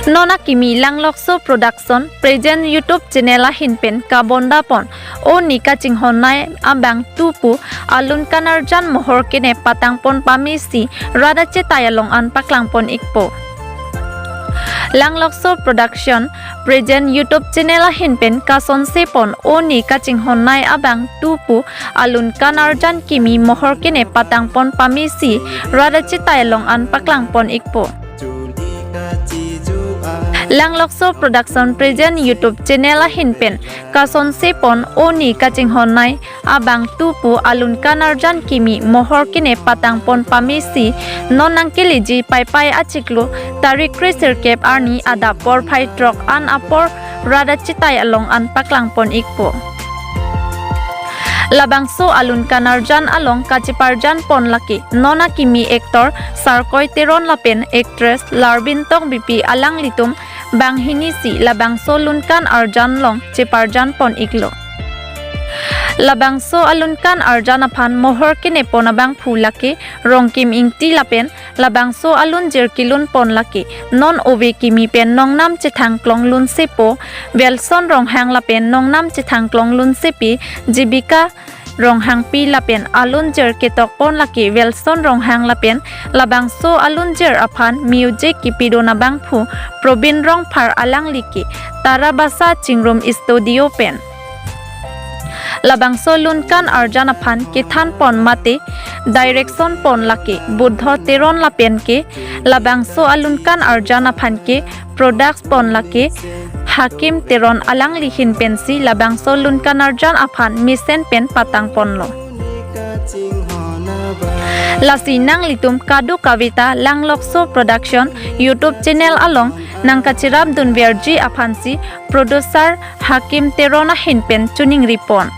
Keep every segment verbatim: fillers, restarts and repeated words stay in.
Non akimi Langlokso Production present YouTube channel ahin pen kabonda pon oni kachinghonnei abang tu pu alun kanarjan mohor kene patang pon pame si rat achetai along an paklang pon ikpo. Langlokso Production present YouTube channel ahin pen kasonse pon oni kachinghonnei abang tu pu alun kanarjan kimi mohor kene patang pon pame si rat achetai along an paklang pon ikpo. Langlokso Production present YouTube channel ahin pen kasonse pon oni kachinghonnei abang tu pu alun kanarjan kimi mohor kene patang pon pame si non nangkeleji Paipai achiklo tarik kresirkep arni adap porphai throk an apor rat achetai along an paklang pon ikpo. Labangso alun kanarjan along kacheparjan pon lake non akimi actor Sarkoi Teron lapen actress Larbin Tokbipi alanglitum banghini si labangso lun kanarjan along cheparjan pon iklo. Labangso alun kanarjan aphan mohor kene pon abangphu lake Rongkim Ingti lapen labangso alunjir kelun pon lake non ove kimi pen nongnam chethang klong lunsepo Welson Ronghang lapen nongnam chethang klong lunsepi Jibika Ronghangpi lapen alunjir ketok pon lake Welson Ronghang lapen labangso alunjir aphan music kepidun abangphu Probin Rongphar alangli ke Tarabasa Chingrum Studio pen. Labangso lun kanarjan aphan kethan pon mate direction pon lake Buddho Teron lapen ke labangso alun kanarjan aphan ke produce pon lake Hakim Teron alangli ahin pensi labangso lun kanarjan aphan mesen pen patang ponlo. Lasi nanglitum kadokave ta Langlokso Production YouTube channel along nangkacherap dunverji aphansi producer Hakim Teron ahin pen choningri pon.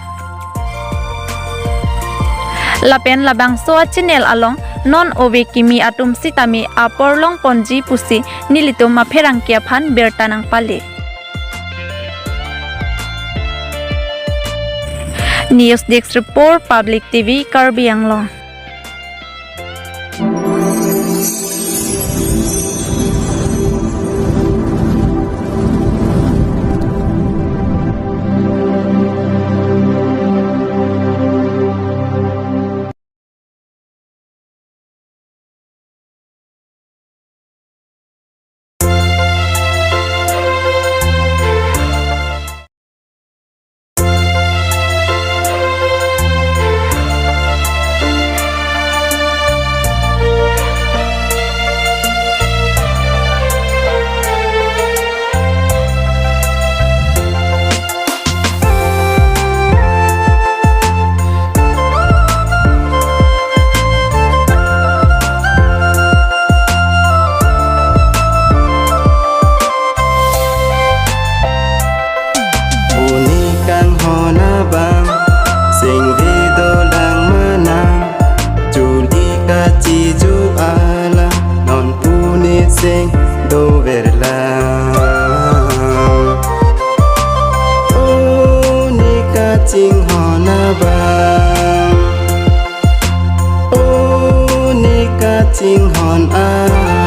Lapen labangso achannel along non ove kimi atum sitame apor long ponji pusi nelitum apherangke aphan birta nangpale. News Desk Report, Public T V, Karbi Anglong. Uni kanghon abang, singve dolang manang, chuli kachijo alam, non pune sing doverlang. Uni kachinghon abang, uni kachinghon abang.